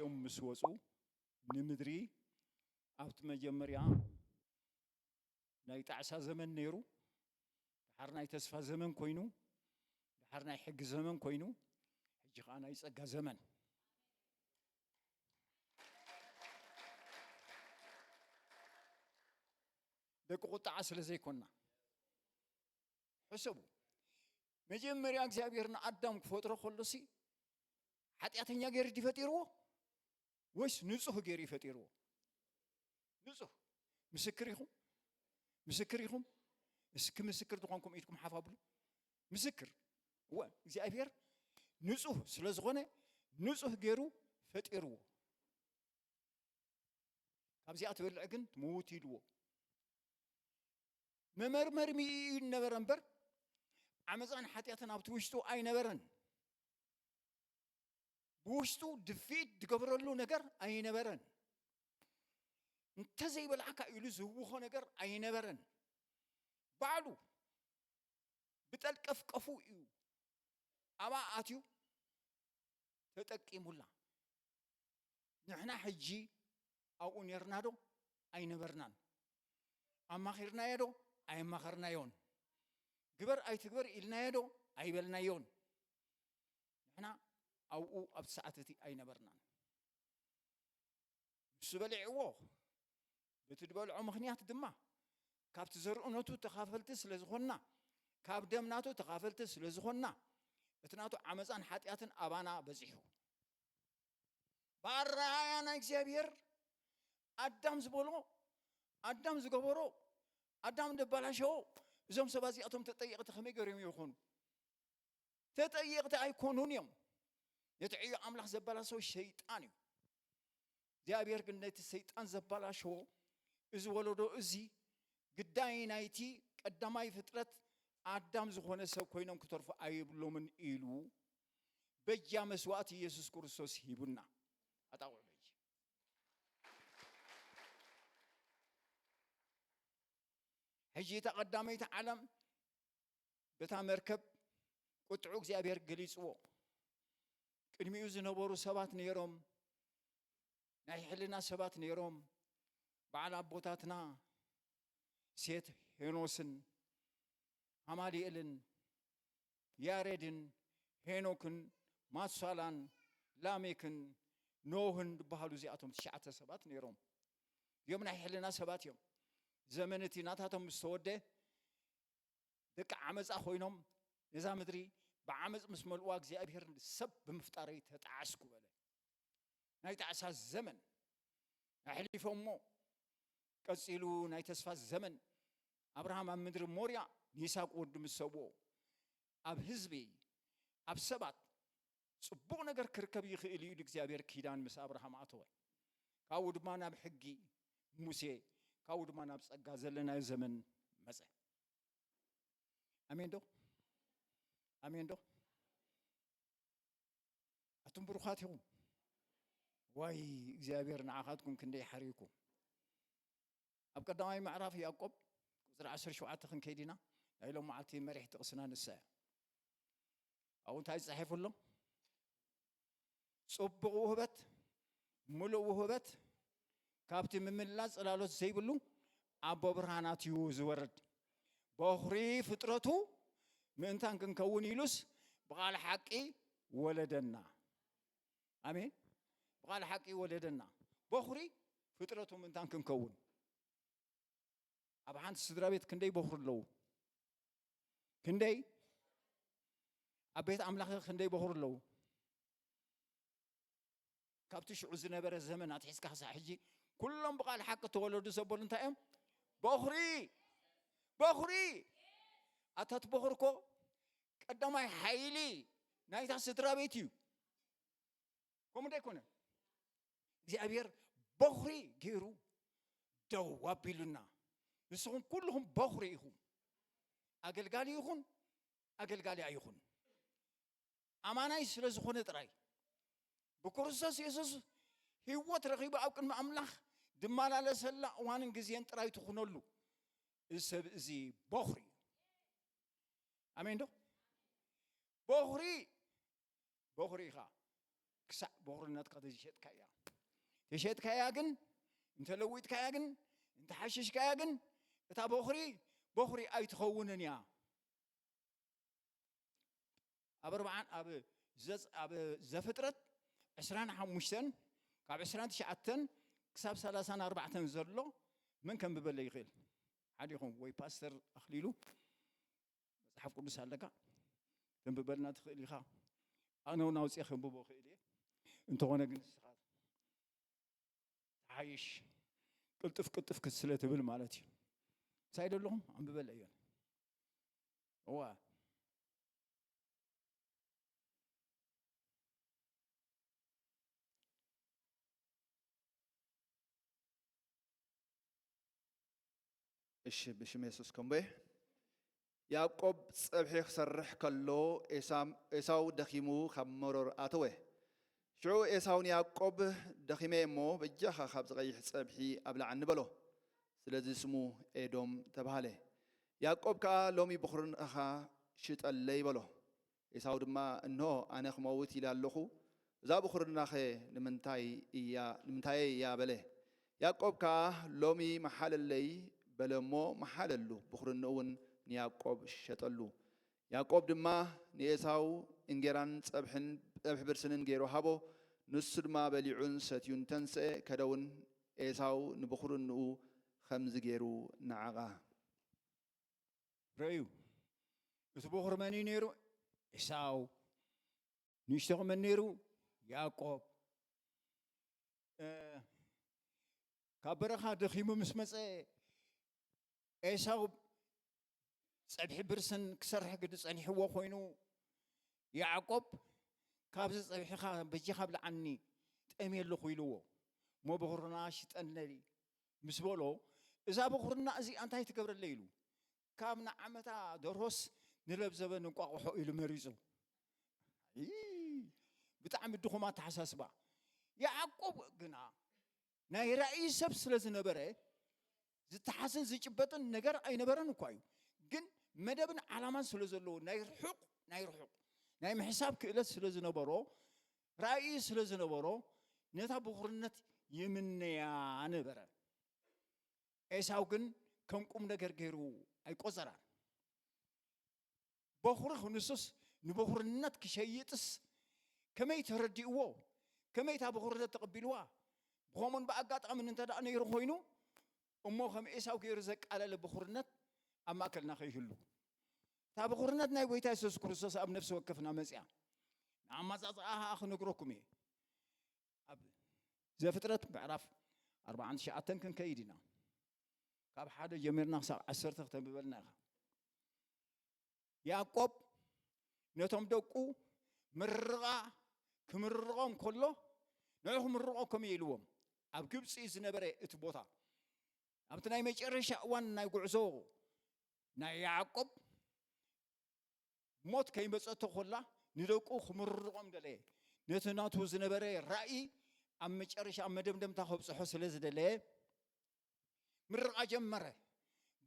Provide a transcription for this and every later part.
እዮም ምስ ወፁ ንምድሪ ኣብቲ መጀመርያ ናይ ጣዕሳ ዘመን ነይሩ፣ ድሓር ናይ ተስፋ ዘመን ኮይኑ፣ ድሓር ናይ ሕጊ ዘመን ኮይኑ፣ ሕጂ ከዓ ናይ ፀጋ ዘመን። ደቂ ቁጣዓ ስለ ዘይኮና ሕሰቡ። መጀመርያ እግዚኣብሔር ንኣዳም ክፈጥሮ ከሎሲ ሓጢኣተኛ ገይሩ ድፈጢርዎ ወይስ ንጹህ ገይሩ ይፈጢርዎ? ንጹህ። ምስክር ኢኹም? ምስክር ኢኹም? እስኪ ምስክር ዝኾንኩም ኢድኩም ሓፍ ኣብሉ። ምስክር። እወ፣ እግዚኣብሔር ንጹህ ስለ ዝኾነ ንጹህ ገይሩ ፈጢርዎ። ካብዚኣ ትበልዕ ግን ትመውት ኢልዎ። መመርመሪ ሚእዩ ነበረ እምበር ዓመፃን ሓጢኣትን ኣብቲ ውሽጡ ኣይነበረን። ብውሽጡ ድፍኢት ዝገብረሉ ነገር ኣይነበረን። እንተዘይበላዕካ ኢሉ ዝህውኾ ነገር ኣይነበረን። ባዕሉ ብጠልቀፍቀፉ እዩ ኣብኣ ኣትዩ ተጠቂሙላ። ንሕና ሕጂ ኣብኡ ኔርና ዶ ኣይነበርናን? ኣማኺርናዮ ዶ ኣየማኸርናዮን? ግበር ኣይትግበር ኢልናዮ ዶ ኣይበልናዮን? ንሕና ኣብኡ ኣብቲ ሰዓት እቲ ኣይነበርናን። ንሱ በሊዕዎ። በቲ ዝበልዖ ምኽንያት ድማ ካብቲ ዘርእነቱ ተኻፈልቲ ስለ ዝኾንና፣ ካብ ደም ናቱ ተኻፈልቲ ስለ ዝኾንና፣ እቲ ናቱ ዓመፃን ሓጢኣትን ኣባና በፂሑ። ብኣረኣያ ናይ እግዚኣብሔር ኣዳም ዝበሎ፣ ኣዳም ዝገበሮ፣ ኣዳም ዘበላሸዎ፣ እዞም ሰባት እዚኣቶም ተጠየቕቲ ከመይ ገይሮም ይኾኑ? ተጠየቕቲ ኣይኮኑን እዮም። ነቲ ዕዮ ኣምላኽ ዘበላሸዎ ሸይጣን እዩ። እግዚኣብሔር ግን ነቲ ሰይጣን ዘበላሸዎ፣ እዚ ወለዶ እዚ ግዳይ ናይቲ ቀዳማይ ፍጥረት ኣዳም ዝኾነ ሰብ ኮይኖም ክተርፉ ኣይብሎምን ኢሉ በጃ መስዋእቲ ኢየሱስ ክርስቶስ ሂቡና። ኣጣቕዑ በይ። ሕጂ እታ ቀዳመይቲ ዓለም በታ መርከብ ቁጥዑ እግዚኣብሔር ገሊጽዎ። ቅድሚኡ ዝነበሩ ሰባት ነይሮም፣ ናይ ሕልና ሰባት ነይሮም። በዓል ኣቦታትና ሴት ሄኖስን ኣማሊኤልን ያሬድን ሄኖክን ማቱሳላን ላሜክን ኖህን ዝበሃሉ እዚኣቶም ትሽዓተ ሰባት ነይሮም። እዚኦም ናይ ሕልና ሰባት እዮም። ዘመን እቲ ናታቶም ምስ ተወደ ደቂ ዓመፃ ኮይኖም ነዛ ምድሪ ብዓመፅ ምስ መልእዋ እግዚኣብሔር ሰብ ብምፍጣረይ ተጣዓስኩ በለ። ናይ ጣዕሳ ዘመን ኣሕሊፎሞ። ቀጺሉ ናይ ተስፋ ዘመን ኣብርሃም ኣብ ምድሪ ሞርያ ንይስሐቅ ወዱ ምስ ሰውኦ ኣብ ህዝቢ ኣብ ሰባት ጽቡቕ ነገር ክርከብ ይኽእል እዩ ኢሉ እግዚኣብሔር ኪዳን ምስ ኣብርሃም ኣተወ። ካብኡ ድማ ናብ ሕጊ ሙሴ ካብኡ ድማ ናብ ጸጋ ዘለናዮ ዘመን መጸ። ኣሜን ዶ? ኣሜን ዶ? ኣቱም ብሩኻት ኢኹም። ዋይ እግዚኣብሔር ንዓኻትኩም ክንደይ ሓሪኩም። ኣብ ቀዳማይ ምዕራፍ ያዕቆብ ቁፅሪ ዓሰርተ ሸውዓተ ክንከይድ ኢና። ናይ ሎም መዓልቲ መሪሕ ጥቕስና ንሳ እያ። ኣብኡ እንታይ ዝፀሐፉ ኣሎ? ፅቡቕ ውህበት፣ ምሉእ ውህበት፣ ካብቲ ምምላእ ፅላሎት ዘይብሉ ኣቦ ብርሃናት እዩ ዝወርድ። በኹሪ ፍጥረቱ ምእንታን ክንከውን ኢሉስ ብቓል ሓቂ ወለደና። ኣሜን። ብቓል ሓቂ ወለደና። በኹሪ ፍጥረቱ ምእንታን ክንከውን። ኣብ ሓንቲ ስድራ ቤት ክንደይ በኹሪ ኣለዉ? ክንደይ? ኣብ ቤት ኣምላኽ ክንደይ በኹሪ ኣለዉ? ካብቲ ሽዑ ዝነበረ ዘመን ኣትሒዝካ ክሳዕ ሕጂ ኩሎም ብቓል ሓቂ ተወለዱ ዘበሉ እንታይ እዮም? በኹሪ። በኹሪ። ኣታ እቲ በኹሪ እኮ ቀዳማይ ሓይሊ ናይታ ስድራ ቤት እዩ። ከምኡ ዶ ኣይኮነን? እግዚኣብሔር በኹሪ ገይሩ ደው ኣቢሉና። ንስኹም ኩልኹም በኹሪ ኢኹም። ኣገልጋሊ ይኹን ኣገልጋሊ ኣይኹን፣ ኣማናይ ስለ ዝኾነ ጥራይ፣ ብክርስቶስ የሱስ ህይወት ረኺቡ ኣብ ቅድሚ ኣምላኽ ድመላለሰላ እዋንን ግዜን ጥራይ ትኹነሉ። እዚ ሰብ እዚ በኹሪ እዩ። ኣሜን ዶ? በኹሪ፣ በኹሪ ኢኻ። ክሳዕ በኹርነትካ ተዘይሸጥካያ። ተሸጥካያ ግን፣ እንተለዊጥካያ ግን፣ እንተሓሸሽካያ ግን፣ እታ በኹሪ በኹሪ ኣይትኸውንን እያ። ኣብ ኣርባዓን ኣብ ዘጽ-፣ ኣብ ዘፍጥረት ዕስራን ሓሙሽተን፣ ካብ ዕስራን ትሽዓተን ክሳብ ሰላሳን ኣርባዕተን ዘሎ መን ከንብበለይ ይኽእል? ሓደ ይኹን ወይ ፓስተር ኣኽሊሉ መጽሓፍ ቅዱስ ኣለካ? ከንብበልና ትኽእል ኢኻ? ኣነ እውን ኣውፅኤ ከንብቦ ክእል እየ። እንተኾነ ግን ንስኻ ትሓይሽ፣ ቅልጥፍ ቅልጥፍ ክት-፣ ስለ ትብል ማለት እዩ። ምሳይ ዶ ኣለኹም? ኣንብበለይ እዮን። እዋ። እሺ፣ ብሽም የሱስ ከምቦ። ያዕቆብ ጸብሒ ክሰርሕ ከሎ ኤሳም-፣ ኤሳው ደኺሙ ካብ መሮር ኣተወ። ሽዑ ኤሳው ንያዕቆብ፣ "ደኺመ እሞ በጃኻ ካብዚ ቀይሕ ጸብሒ ኣብልዓኒ" በሎ። ስለዚ ስሙ ኤዶም ተባህለ። ያዕቆብ ከኣ፣ "ሎሚ ብኹርናኻ ሽጠለይ" በሎ። ኤሳው ድማ፣ "እንሆ፣ ኣነ ክመውት ኢለ ኣለኹ፣ እዛ ብኹርናኸ ንምንታይ እያ፣ ንምንታየይ እያ?" በለ። ያዕቆብ ከኣ፣ "ሎሚ መሓለለይ" በለ እሞ መሓለሉ፣ ብኹርንኡ እውን ንያዕቆብ ሸጠሉ። ያዕቆብ ድማ ንኤሳው እንጌራን ጸብሕን፣ ጸብሒ ብርስንን ገይሩ ሃቦ። ንሱ ድማ በሊዑን ሰትዩን ተንስአ፣ ከደውን። ኤሳው ንብኹርንኡ ከምዚ ገይሩ ነዓቓ። ረእዩ። እቲ በኹር መን እዩ ነይሩ? ኤሳው። ንእሽቶ መን ነይሩ? ያዕቆብ። እ፣ ካብ በረኻ ደኺሙ ምስ መጸ፣ ኤሳው ጸብሒ ብርስን ክሰርሕ ግዲ ጸኒሕዎ ኮይኑ፣ ያዕቆብ፣ "ካብዚ ጸብሒኻ በጃኻ ብልዓኒ፣ ጠምየ ኣለኹ" ኢልዎ። "እሞ በኹርና ሽጠለይ" ምስ በሎ፣ "እዛ በኹርና እዚኣ እንታይ ትገብረለይ?" ኢሉ፣ "ካብ ንዓመታ ደርሆስ ንለብዘበን እንቋቑሖ" ኢሉ መሪጹ። ይ-፣ ብጣዕሚ ድኹም ኣተሓሳስባ። ያዕቆብ ግና ናይ ራእይ ሰብ ስለ ዝነበረ፣ ዝተሓዝን ዝጭበጥን ነገር ኣይነበረን እኳ እዩ። ግን መደብን ዓላማን ስለ ዘለዎ፣ ናይ ርሑቕ፣ ናይ ርሑቕ ናይ ምሕሳብ ክእለት ስለ ዝነበሮ፣ ራእይ ስለ ዝነበሮ፣ ነታ በኹርነት ይምነያ ነበረ። ኤሳው ግን ከም ቁም ነገር ገይሩ ኣይቆጸራን። በኹሪ ክንሱስ ንበኹርነት ክሸይጥስ ከመይ ተረዲእዎ? ከመይ እታ በኹርነት ተቐቢልዋ? ብኸምኡን ብኣጋጣምን እንተ ደኣ ነይሩ ኮይኑ፣ እሞ ከም ኤሳው ገይሩ ዘቃለለ በኹርነት ኣብ ማእከልና ከይህሉ። እታ በኹርነት ናይ ጐይታ የሱስ ክርስቶስ ኣብ ነፍሲ ወከፍና መጺኣ። ንኣመጻጽኣኣ ኸኣ ክነግረኩም እየ። ኣብ ዘፍጥረት ምዕራፍ ኣርባዓን ትሽዓተን ክንከይድ ኢና። ካብ ሓደ ጀሚርና ክሳብ ዓሰርተ ክተንብበልና ኢኻ። ያዕቆብ ነቶም ደቁ ምርቓ ክምርቖም ከሎ፣ ንዑ ክምርቖ ከመይ ኢልዎም? ኣብ ግብጺ ዝነበረ እቲ ቦታ፣ ኣብቲ ናይ መጨረሻ እዋን ናይ ጉዕዞ ናይ ያዕቆብ፣ ሞት ከይመጸቶ ኮላ ንደቁ ክምርቖም ደለየ። ነቲ ናቱ ዝነበረ ራእይ ኣብ መጨረሻ፣ ኣብ መደምደምታ ከብጽሖ ስለ ዝደለየ፣ ምርቓ ጀመረ።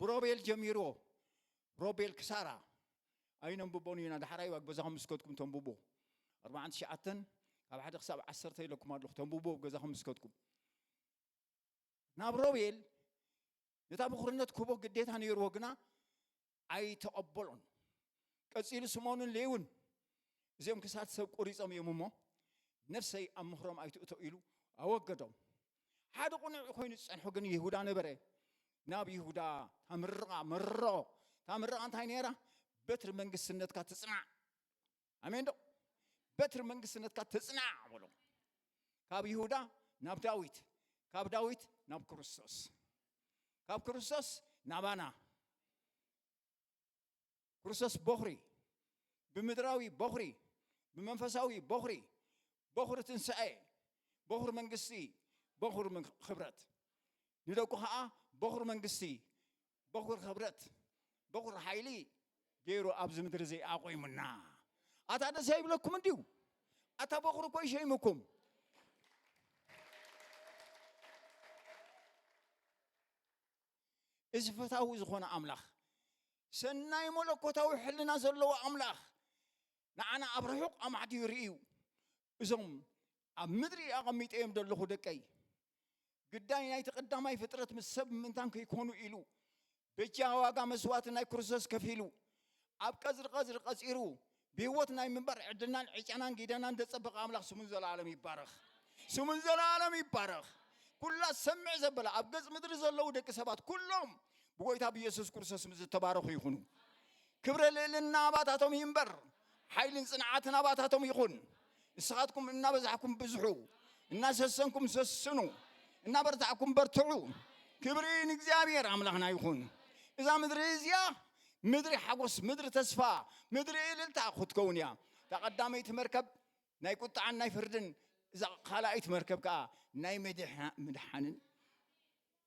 ብሮቤል ጀሚርዎ። ሮቤል ክሳራ። ኣይነንብቦን ኢና፣ ዳሕራይ ኣብ ገዛኹም ምስ ከድኩም ተንብቦ። ኣርባዓን ትሽዓተን ካብ ሓደ ክሳብ ዓሰርተ ኢለኩም ኣለኹ፣ ተንብቦ ኣብ ገዛኹም ምስ ከድኩም። ናብ ሮቤል ነታ ብኹርነት ክህቦ ግዴታ ነይርዎ፣ ግና ኣይተቐበሎን። ቀጺሉ ስምኦንን ሌውን፣ "እዚኦም ክሳድ ሰብ ቆሪጾም እዮም እሞ፣ ነፍሰይ ኣብ ምኽሮም ኣይትእቶ" ኢሉ ኣወገዶም። ሓደ ቅኑዕ ኮይኑ ዝጸንሖ ግን ይሁዳ ነበረ። ናብ ይሁዳ ታምርቓ መርቖ። ታምርቓ እንታይ ነይራ? "በትሪ መንግስትነትካ ትጽናዕ" ኣሜን ዶ? "በትሪ መንግስትነትካ ትጽናዕ" በሎ። ካብ ይሁዳ ናብ ዳዊት፣ ካብ ዳዊት ናብ ክርስቶስ፣ ካብ ክርስቶስ ናባና። ክርስቶስ በኹሪ፣ ብምድራዊ በኹሪ፣ ብመንፈሳዊ በኹሪ፣ በኹሪ ትንሳኤ፣ በኹሪ መንግስቲ፣ በኹሪ ምን-፣ ክብረት። ንደቁ ኸዓ በኹሪ መንግስቲ፣ በኹሪ ክብረት፣ በኹሪ ሓይሊ ገይሩ ኣብዚ ምድሪ እዚ ኣቑሙና። ኣታ ደስ ኣይብለኩም እንድዩ? ኣታ በኹሪ እኮ ይሸይምኩም። እዚ ፈታዊ ዝኾነ ኣምላኽ፣ ሰናይ መለኮታዊ ሕልና ዘለዎ ኣምላኽ፣ ንዓና ኣብ ርሑቕ ኣማዕድዩ ርእዩ፣ እዞም ኣብ ምድሪ ኣቐሚጠዮም ዘለኹ ደቀይ፣ ግዳይ ናይቲ ቀዳማይ ፍጥረት ምስ ሰብ ምእንታን ከይኮኑ ኢሉ በጃ ዋጋ መስዋእቲ ናይ ክርስቶስ ከፊሉ ኣብ ቀዝሪ ቀዝሪ ቀጺሩ ብህይወት ናይ ምንባር ዕድልናን ዕጫናን ጊደናን ዘጸበቐ ኣምላኽ ስሙን ዘለዓለም ይባረኽ። ስሙን ዘለዓለም ይባረኽ። ኩላ ሰምዕ ዘበለ ኣብ ገጽ ምድሪ ዘለዉ ደቂ ሰባት ኩሎም ብጎይታ ብኢየሱስ ክርስቶስ ምስ ዝተባረኹ ይኹኑ። ክብረ ልዕልና ኣባታቶም ይንበር፣ ሓይልን ጽንዓትን ኣባታቶም ይኹን። ንስኻትኩም እናበዛሕኩም ብዝሑ፣ እናሰሰንኩም ሰስኑ፣ እናበርታዕኩም በርትዑ። ክብሪ ንእግዚኣብሔር ኣምላኽና ይኹን። እዛ ምድሪ እዚኣ ምድሪ ሓጎስ፣ ምድሪ ተስፋ፣ ምድሪ እልልታ ክትከውን እያ። እታ ቀዳመይቲ መርከብ ናይ ቁጥዓን ናይ ፍርድን፣ እዛ ካልኣይቲ መርከብ ከኣ ናይ ምድሓ-፣ ምድሓንን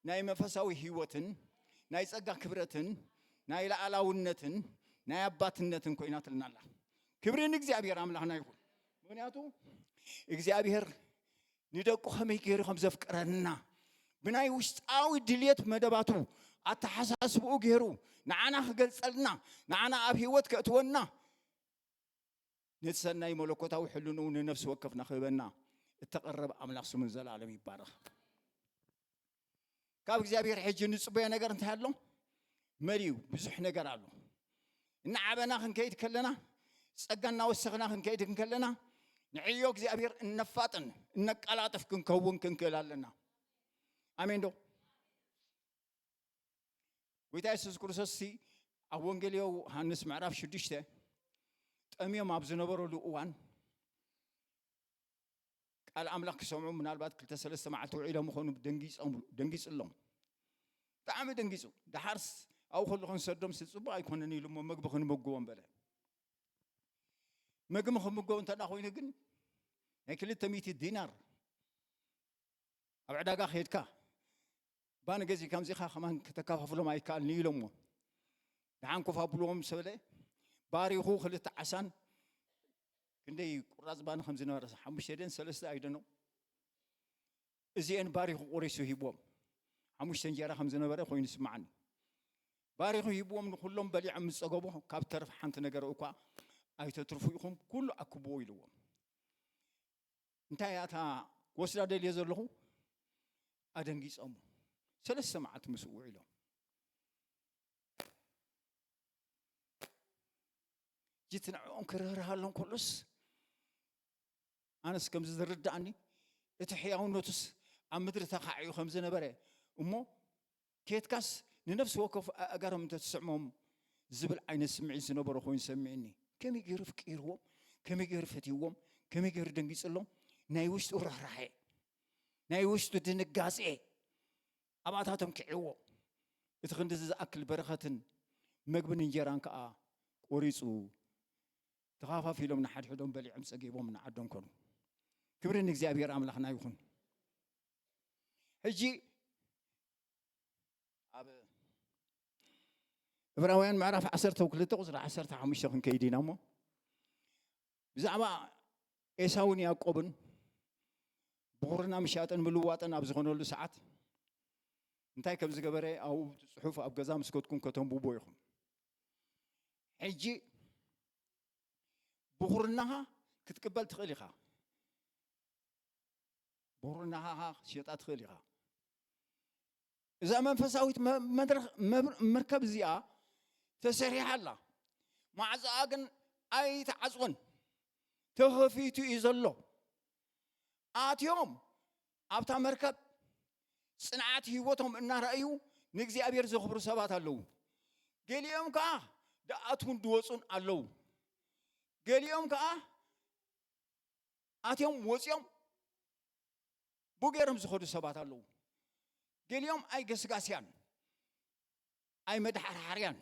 ናይ መንፈሳዊ ህይወትን ናይ ጸጋ ክብረትን ናይ ለኣላውነትን ናይ ኣባትነትን ኮይናትልና ኣላ። ክብሪ ንእግዚኣብሔር ኣምላኽና ይኹን። ምኽንያቱ እግዚኣብሔር ንደቁ ከመይ ገይሩ ከም ዘፍቀረና ብናይ ውሽጣዊ ድልየት መደባቱ ኣተሓሳስብኡ ገይሩ ንዓና ክገልጸልና ንዓና ኣብ ህይወት ከእትወና ነቲ ሰናይ መለኮታዊ ሕልንኡ ንነፍሲ ወከፍና ክህበና እተቐረበ ኣምላኽ ስሙ ንዘለኣለም ይባረኽ። ካብ እግዚኣብሔር ሕጂ ንጽበዮ ነገር እንታይ ኣሎ? መሊኡ ብዙሕ ነገር ኣሎ። እናዓበና ክንከይድ ከለና፣ ጸጋ እናወሰኽና ክንከይድ ከለና፣ ንዕዮ እግዚኣብሔር እነፋጥን እነቀላጥፍ ክንከውን ክንክእል ኣለና። ኣሜን ዶ? ጎይታ የሱስ ክርስቶስ ሲ ኣብ ወንጌል ዮሃንስ ምዕራፍ ሽዱሽተ ጠምዮም ኣብ ዝነበረሉ እዋን ቃል ኣምላኽ ክሰምዑ ምናልባት ክልተ ሰለስተ መዓልቲ ውዒሎም ምኾኑ ደንጊጾም፣ ደንጊጽሎም። ብጣዕሚ ደንጊጹ። ደሓርስ ኣብኡ ከለኹ ክንሰዶም ሲ ጽቡቕ ኣይኮነን ኢሉ እሞ መግቢ ክንምግቦም በለ። መግቢ ክምገቡ እንተ ደኣ ኮይኑ ግን ናይ ክልተ ሚእቲ ዲናር ኣብ ዕዳጋ ከይድካ ባኒ ገዚእካ ኣምጺእካ ከማን ከተከፋፍሎም ኣይከኣልን እዩ ኢሎምዎ። ደሓን ኮፍ ኣብልዎም ምስ በለ ባሪኹ ክልተ ዓሳን ክንደይ ቁራጽ ባኒ ከም ዝነበረ ሓሙሽተ ድየን ሰለስተ ኣይደኖ እዚኤን ባሪኹ ቆሪሱ ሂብዎም። ሓሙሽተ እንጀራ ከም ዝነበረ ኮይኑ ይስምዓኒ። ባሪኹ ሂብዎም ንኹሎም በሊዖም ምስ ጸገቡ ካብ ተርፍ ሓንቲ ነገር እኳ ኣይተትርፉ ኢኹም ኩሉ ኣክብዎ ኢልዎም። እንታይ እያ እታ ክወስዳ ደልየ ዘለኹ? ኣደንጊጾም ሰለስተ መዓልቲ ምስኡ ውዒሎም። ጅቲ ንዕኦም ክርህርሃሎም ከሎስ ኣነስ ከምዚ ዝርድኣኒ እቲ ሕያውነቱስ ኣብ ምድሪ ተኻዕዩ ከም ዝነበረ እሞ ኬትካስ ንነፍሲ ወከፍ ኣእጋሮም እንተትስዕሞም ዝብል ዓይነት ስምዒት ዝነበሮ ኮይኑ ሰሚዕኒ። ከመይ ገይሩ ፍቂርዎም፣ ከመይ ገይሩ ፈትይዎም፣ ከመይ ገይሩ ደንጊጽሎም፣ ናይ ውሽጡ ርሕራሐ፣ ናይ ውሽጡ ድንጋጼ ኣብኣታቶም ክዕዎ። እቲ ክንድዚ ዝኣክል በረኸትን መግብን እንጀራን ከኣ ቆሪጹ ተኻፋፊሎም ንሓድሕዶም በሊዖም ጸጊቦም ንዓዶም ኮኑ። ክብሪ ንእግዚኣብሔር ኣምላኽና ይኹን። ሕጂ ኣብ ዕብራውያን ምዕራፍ ዓሰርተ ክልተ ቁጽሪ ዓሰርተ ሓሙሽተ ክንከይድ ኢና እሞ ብዛዕባ ኤሳውን ያዕቆብን ብኹርና ምሻጥን ምልዋጥን ኣብ ዝኾነሉ ሰዓት እንታይ ከም ዝገበረ ኣብኡ እቲ ጽሑፍ ኣብ ገዛ ምስ ከድኩም ከተንብቦ ኢኹም። ሕጂ ብኹርናኻ ክትቅበል ትኽእል ኢኻ። ብኹርናኻ ክትሸጣ ትኽእል ኢኻ። እዛ መንፈሳዊት መ-፣ መድረኽ መብ-፣ መርከብ እዚኣ ተሰሪሓ ኣላ። ማዕጾኣ ግን ኣይተዓጽወን። ተኸፊቱ እዩ ዘሎ። ኣትዮም ኣብታ መርከብ ጽንዓት ህይወቶም እናረኣዩ ንእግዚኣብሔር ዘኽብሩ ሰባት ኣለዉ። ገሊኦም ከኣ ደኣትውን ድወጹን ኣለዉ። ገሊኦም ከኣ ኣትዮም ወጺኦም ብኡ ገይሮም ዝኸዱ ሰባት ኣለዉ። ገሊኦም ኣይገስጋስያን፣ ኣይመድሓርሓርያን፣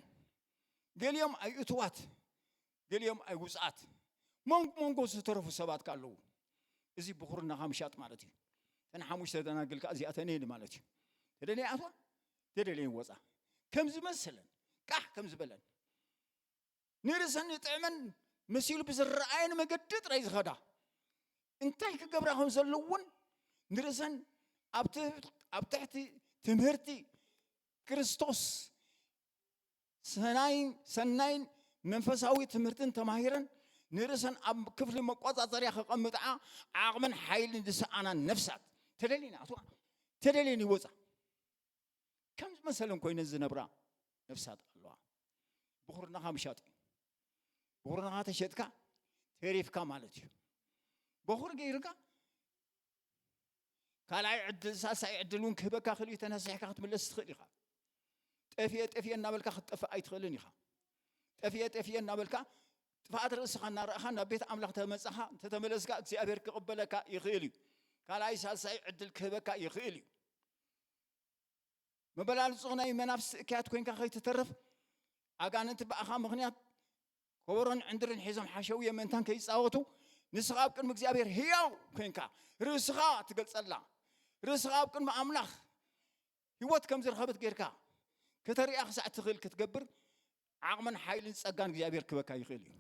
ገሊኦም ኣይእትዋት፣ ገሊኦም ኣይውጽኣት፣ መንጎ መንጎ ዝተረፉ ሰባት ከ ኣለዉ። እዚ ብኹርናኻ ምሻጥ ማለት እዩ። እተን ሓሙሽተ ደናግል ከኣ እዚኣተን እየን ማለት እዩ። ተደልየ ኣትዋ፣ ተደልየ ወጻ። ከም ዝመሰለን፣ ቃሕ ከም ዝበለን። ንርእሰን ንጥዕመን መሲሉ ብዝረኣየን መገዲ ጥራይ ዝኸዳ። እንታይ ክገብራ ከም ዘለውን ንርእሰን ኣብ ት-፣ ኣብ ትሕቲ ትምህርቲ ክርስቶስ ሰናይን፣ ሰናይን መንፈሳዊ ትምህርትን ተማሂረን ንርእሰን ኣብ ክፍሊ መቆጻጸርያ ከቐምጥኣ ዓቕምን ሓይልን ዝሰኣና ነፍሳት፣ ተደልየን ይኣትዋ፣ ተደልየን ይወጻ። ከም ዝመሰለን ኮይነን ዝነብራ ነፍሳት ኣለዋ። ብኹርናኻ ምሻጥ እዩ። ብኹርናኻ ተሸጥካ፣ ተሪፍካ ማለት እዩ። በኹር ገይርካ፣ ካልኣይ ዕድል፣ ሳልሳይ ዕድል እውን ክህበካ ክእል እዩ። ተነሲሕካ ክትምለስ ትኽእል ኢኻ። ጠፍየ፣ ጠፍየ እናበልካ ክትጠፍእ ኣይትኽእልን ኢኻ። ጠፍየ፣ ጠፍየ እናበልካ፣ ጥፍኣት ርእስኻ እናረእኻ ናብ ቤት ኣምላኽ ተመጻኻ፣ እንተተመለስካ፣ እግዚኣብሔር ክቕበለካ ይኽእል እዩ። ካልኣይ፣ ሳልሳይ ዕድል ክህበካ ይኽእል እዩ። መበላለጹ ናይ መናፍስቲ እክያት ኮይንካ ከይትተርፍ፣ ኣጋንንቲ ብኣኻ ምኽንያት ከበሮን ዕንድርን ሒዞም ሓሸውየ ምእንታን ከይጻወቱ፣ ንስኻ ኣብ ቅድሚ እግዚኣብሔር ህያው ኮይንካ፣ ርእስኻ ትገልጸላ፣ ርእስኻ ኣብ ቅድሚ ኣምላኽ ህይወት ከም ዝረኸበት ጌርካ ከተርእያ ክሳዕ ትኽእል ክትገብር፣ ዓቕምን ሓይልን ጸጋን እግዚኣብሔር ክበካ ይኽእል እዩ።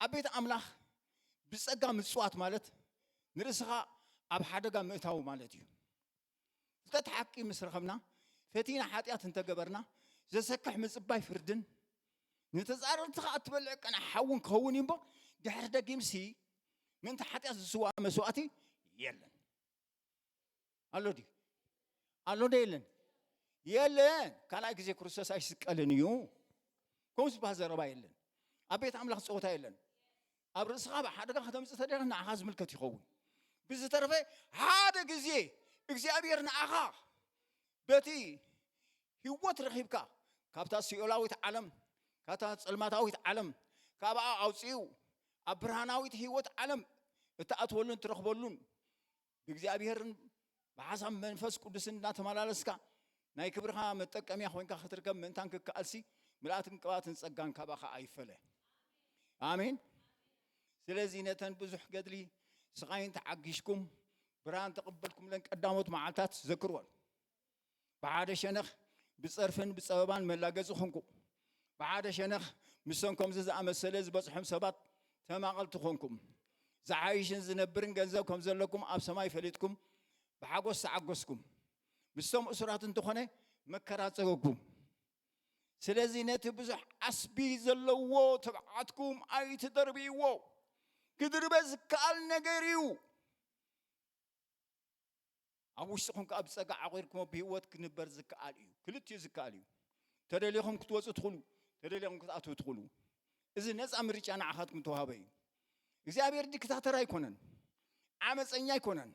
ኣብ ቤት ኣምላኽ ብጸጋ ምጽዋት ማለት፣ ንርእስኻ ኣብ ሓደጋ ምእታው ማለት እዩ። ፍልጠት ሓቂ ምስ ረኸብና፣ ፈቲና ሓጢኣት እንተገበርና፣ ዘሰክሕ ምጽባይ ፍርድን፣ ንተጻረርቲ ከኣ እትበልዕ ቀንዓ ሓውን ክኸውን እዩ እምበር፣ ድሕሪ ደጊምሲ ምእንቲ ሓጢኣት ዝስዋእ መስዋእቲ የለን። ኣሎ ድዩ? ኣሎ ዶ የለን? የለን። ካልኣይ ግዜ ክርስቶስ ኣይስቀልን እዩ። ከምኡ ዝበሃል ዘረባ የለን። ኣብ ቤት ኣምላኽ ጸወታ የለን። ኣብ ርእስኻ ብሓደጋ ከተምጽእ ተደለኻ ንዓኻ ዝምልከት ይኸውን። ብዝተረፈ ሓደ ግዜ እግዚኣብሔር ንዓኻ በቲ ህይወት ረኺብካ ካብታ ሲኦላዊት ዓለም፣ ካብታ ጸልማታዊት ዓለም፣ ካብኣ ኣውጺኡ ኣብ ብርሃናዊት ህይወት ዓለም እትኣትወሉን ትረኽበሉን፣ ብእግዚኣብሔርን ብሓሳብ መንፈስ ቅዱስን እናተመላለስካ ናይ ክብርኻ መጠቀምያ ኮይንካ ክትርከብ ምእንታን ክከኣልሲ፣ ምልኣትን ቅብኣትን ጸጋን ካባኻ ኣይፈለ። ኣሜን። ስለዚ ነተን ብዙሕ ገድሊ ስቓይን ተዓጊሽኩም ብርሃን ተቐበልኩምለን ቀዳሞት መዓልታት ዘክርወን። ብሓደ ሸነኽ ብጸርፍን ብጸበባን መላገጺ ኾንኩም። ብሓደ ሸነኽ ምስቶም ከምዚ ዝኣመሰለ ዝበጽሖም ሰባት ተማቐልቲ ኾንኩም። ዝሓይሽን ዝነብርን ገንዘብ ከም ዘለኩም ኣብ ሰማይ ፈሊጥኩም ብሓጎስ ተዓገስኩም። ምስቶም እሱራት እንተኾነ መከራ ጸገኩም። ስለዚ ነቲ ብዙሕ ዓስቢ ዘለዎ ትብዓትኩም ኣይትደርብይዎ። ክድርበ ዝከኣል ነገር እዩ። ኣብ ውሽጥኹም ከኣ ብጸጋ ዓቒርኩሞ ብህይወት ክንበር ዝከኣል እዩ። ክልቲኡ ዝከኣል እዩ። ተደሊኹም ክትወጹ ትኽእሉ፣ ተደሊኹም ክትኣትዉ ትኽእሉ። እዚ ነጻ ምርጫ ንዓኻትኩም ተዋህበ እዩ። እግዚኣብሔር ዲክታተር ኣይኮነን፣ ዓመፀኛ ኣይኮነን።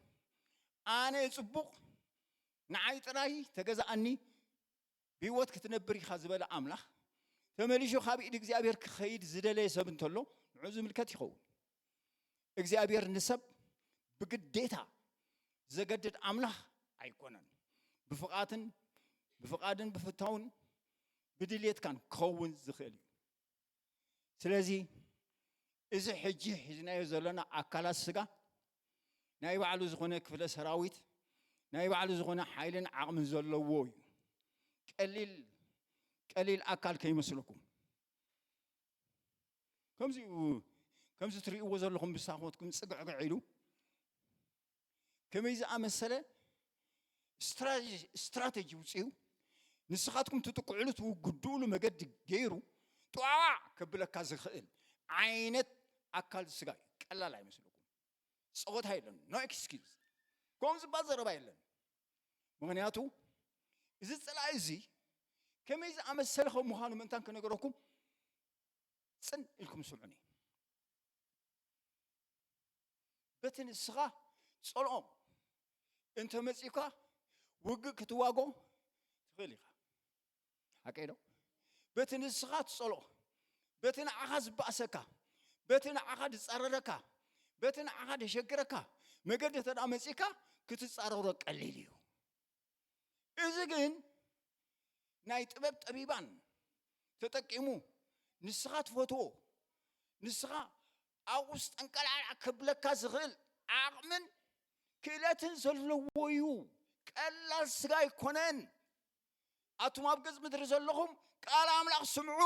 ኣነ ጽቡቕ፣ ንዓይ ጥራይ ተገዛኣኒ፣ ብህይወት ክትነብር ኢኻ ዝበለ ኣምላኽ፣ ተመሊሹ ካብ ኢድ እግዚኣብሔር ክኸይድ ዝደለየ ሰብ እንተሎ፣ ንዑ ዝምልከት ይኸውን። እግዚኣብሔር ንሰብ ብግዴታ ዘገድድ ኣምላኽ ኣይኮነን። ብፍቓትን፣ ብፍቓድን ብፍታውን ብድልየትካን ክኸውን ዝኽእል እዩ። ስለዚ እዚ ሕጂ ሒዝናዮ ዘለና ኣካላት ስጋ ናይ ባዕሉ ዝኾነ ክፍለ ሰራዊት፣ ናይ ባዕሉ ዝኾነ ሓይልን ዓቕምን ዘለዎ እዩ። ቀሊል፣ ቀሊል ኣካል ከይመስለኩም። ከምዚኡ፣ ከምዚ ትርእይዎ ዘለኹም ብሳኾትኩም ጽግዕግዕ ኢሉ ከመይ ዝኣመሰለ ስትራቴጂ፣ ስትራቴጂ ውፅኡ ንስኻትኩም ትጥቅዕሉ ትውግድኡሉ መገዲ ገይሩ ጥዋዕ ከብለካ ዝኽእል ዓይነት ኣካል ስጋ እዩ። ቀላል ኣይመስለኩም። ጸወታ የለን። ኖ ኤክስኪውዝ። ከምኡ ዝበሃል ዘረባ የለን። ምኽንያቱ እዚ ጸላኢ እዚ ከመይ ዝኣመሰለ ከም ምዃኑ ምእንታን ክነገረኩም ጽን ኢልኩም ስምዑኒ። በቲ ንስኻ ጸልኦ እንተ መጺእካ ውግእ ክትዋጎ ትኽእል ኢኻ። ሓቀይ ዶ? በቲ ንስኻ ትጸልኦ፣ በቲ ንዓኻ ዝበኣሰካ፣ በቲ ንዓኻ ዝጻረረካ፣ በቲ ንዓኻ ዘሸግረካ መገዲ እንተ ደኣ መጺእካ ክትጻረሮ ቀሊል እዩ። እዚ ግን ናይ ጥበብ ጠቢባን ተጠቂሙ ንስኻ ትፈትዎ፣ ንስኻ ኣብ ውስጥ ጠንቀልዓልዓ ከብለካ ዝኽእል ዓቕምን ክእለትን ዘለዎ እዩ። ቀላል ስጋ ኣይኮነን። ኣቱም ኣብ ገጽ ምድሪ ዘለኹም ቃል ኣምላኽ ስምዑ።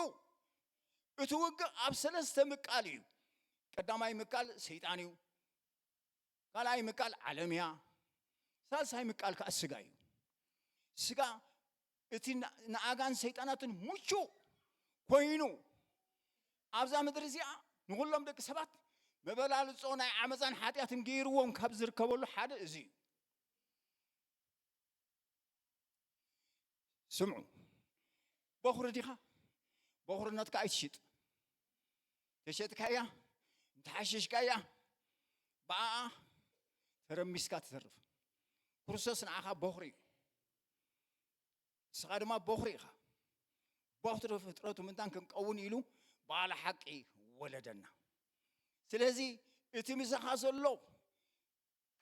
እቲ ውግእ ኣብ ሰለስተ ምቃል እዩ። ቀዳማይ ምቃል ሰይጣን እዩ። ካልኣይ ምቃል ዓለም እያ። ሳልሳይ ምቃል ከኣ ስጋ እዩ። ስጋ እቲ ን-፣ ንኣጋን ሰይጣናትን ምቹእ ኮይኑ ኣብዛ ምድሪ እዚኣ ንኹሎም ደቂ ሰባት መበላልጾ ናይ ዓመፃን ሓጢኣትን ገይርዎም ካብ ዝርከበሉ ሓደ እዚ እዩ። ስምዑ፣ በኹሪ ዲኻ? በኹርነትካ ኣይትሽጥ። ተሸጥካያ፣ እንተሓሸሽካያ፣ ብኣኣ ተረሚስካ ትተርፍ። ክርስቶስ ንዓኻ በኹሪ እዩ። ንስኻ ድማ በኹሪ ኢኻ። በኹሪ ፍጥረቱ ምንታን ክንቀውን ኢሉ ባለ ሓቂ ወለደና። ስለዚ እቲ ምሳኻ ዘሎ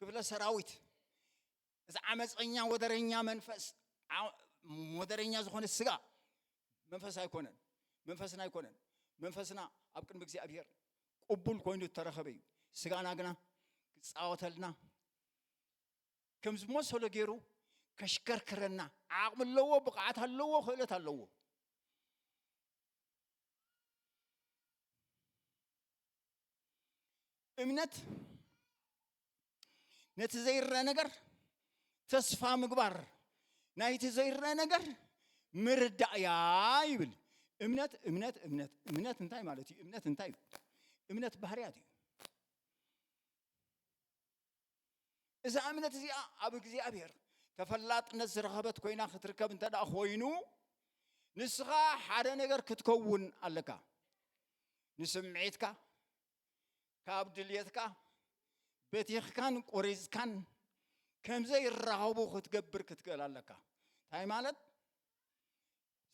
ክፍለ ሰራዊት፣ እዚ ዓመፀኛ ወደረኛ መንፈስ፣ ዓ-፣ ወደረኛ ዝኾነ ስጋ መንፈስ ኣይኮነን፣ መንፈስና ኣይኮነን። መንፈስና ኣብ ቅድሚ እግዚኣብሔር ቅቡል ኮይኑ እተረኸበ እዩ። ስጋና ግና ክፃወተልና፣ ከም ዝመሰሎ ገይሩ ከሽከርክረና ዓቕሚ ኣለዎ፣ ብቕዓት ኣለዎ፣ ክእለት ኣለዎ። እምነት ነቲ ዘይረአ ነገር ተስፋ ምግባር፣ ናይቲ ዘይረአ ነገር ምርዳእ እያ ይብል። እምነት፣ እምነት፣ እምነት፣ እምነት እንታይ ማለት እዩ? እምነት እንታይ እዩ? እምነት ባህርያት እዩ። እዛ እምነት እዚኣ ኣብ እግዚኣብሔር ተፈላጥነት ዝረኸበት ኮይና ክትርከብ እንተ ደኣ ኮይኑ፣ ንስኻ ሓደ ነገር ክትከውን ኣለካ። ንስምዒትካ ካብ ድልየትካ በቲኽካን ቆሪጽካን ከም ዘይራኸቡ ክትገብር ክትክእል ኣለካ። እንታይ ማለት?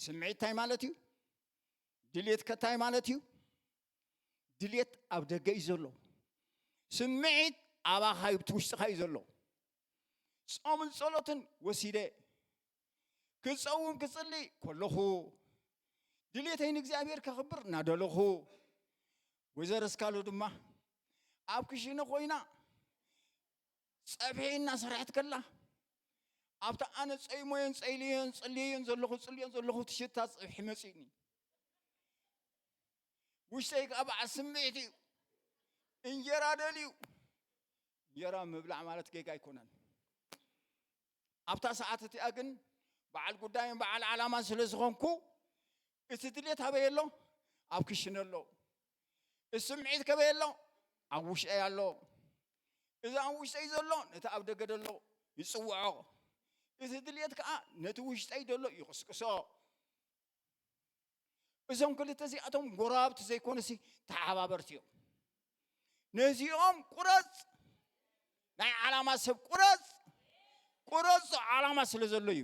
ስምዒት እንታይ ማለት እዩ? ድልየትከ እንታይ ማለት እዩ? ድልየት ኣብ ደገ እዩ ዘሎ። ስምዒት ኣባኻ እዩ፣ እቲ ውሽጥኻ እዩ ዘሎ። ጾምን ጸሎትን ወሲደ ክጸውም ክጽሊ ከለኹ፣ ድልየተይ ንእግዚኣብሔር ከኽብር እናደለኹ፣ ወይዘሮ እስካሉ ድማ ኣብ ክሽነ ኮይና ጸብሒ እናሰርሐት ከላ፣ ኣብታ ኣነ ጸይሞዮን ጸይልዮን ጽልዮን ዘለኹ፣ ጽልዮን ዘለኹ ትሽታ ጸብሒ መጺእኒ። ውሽጠይ ከዓ በዓል ስምዒት እዩ። እንጀራ ደልዩ። እንጀራ ምብላዕ ማለት ጌጋ ኣይኮነን። ኣብታ ሰዓት እቲኣ ግን በዓል ጉዳይን በዓል ዓላማን ስለ ዝኾንኩ፣ እቲ ድሌት ኣበይ ኣሎ? ኣብ ክሽነ ኣሎ። እቲ ስምዒት ከበይ ኣሎ? ኣብ ውሽጠይ ኣሎ። እዚ ኣብ ውሽጠይ ዘሎ ነቲ ኣብ ደገ ዘሎ ይጽውዖ። እቲ ድሌት ከኣ ነቲ ውሽጠይ ዘሎ ይቕስቅሶ። እዞም ክልተ እዚኣቶም ጎረባብቲ ዘይኮኑሲ ተሓባበርቲ እዮም። ነዚኦም ቁረጽ፣ ናይ ዓላማ ሰብ ቁረጽ፣ ቁረጽ ዓላማ ስለ ዘሎ እዩ።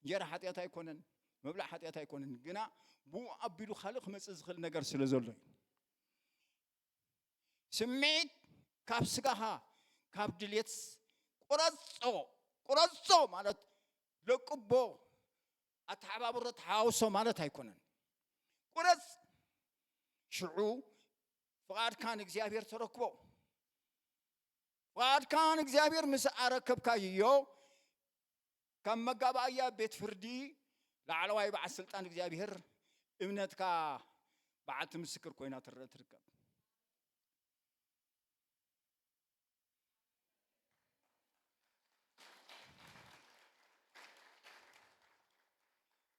እንጀራ ሓጢኣት ኣይኮነን፣ ምብላዕ ሓጢኣት ኣይኮነን፣ ግና ብኡ ኣቢሉ ካልእ ክመጽእ ዝኽእል ነገር ስለ ዘሎ እዩ። ስምዒት ካብ ስጋኻ፣ ካብ ድልየት ቁረጾ፣ ቁረጾ ማለት ለቅቦ፣ ኣተሓባብሮ፣ ተሓዋውሶ ማለት ኣይኮነን። ቁረጽ፣ ሽዑ ፍቓድካ ንእግዚኣብሔር ተረክቦ። ፍቓድካ ንእግዚኣብሔር ምስ ኣረከብካዮ፣ ካብ መጋባእያ ቤት ፍርዲ ላዕለዋይ በዓል ስልጣን እግዚኣብሔር እምነትካ በዓልቲ ምስክር ኮይና ትረ-፣ ትርከብ።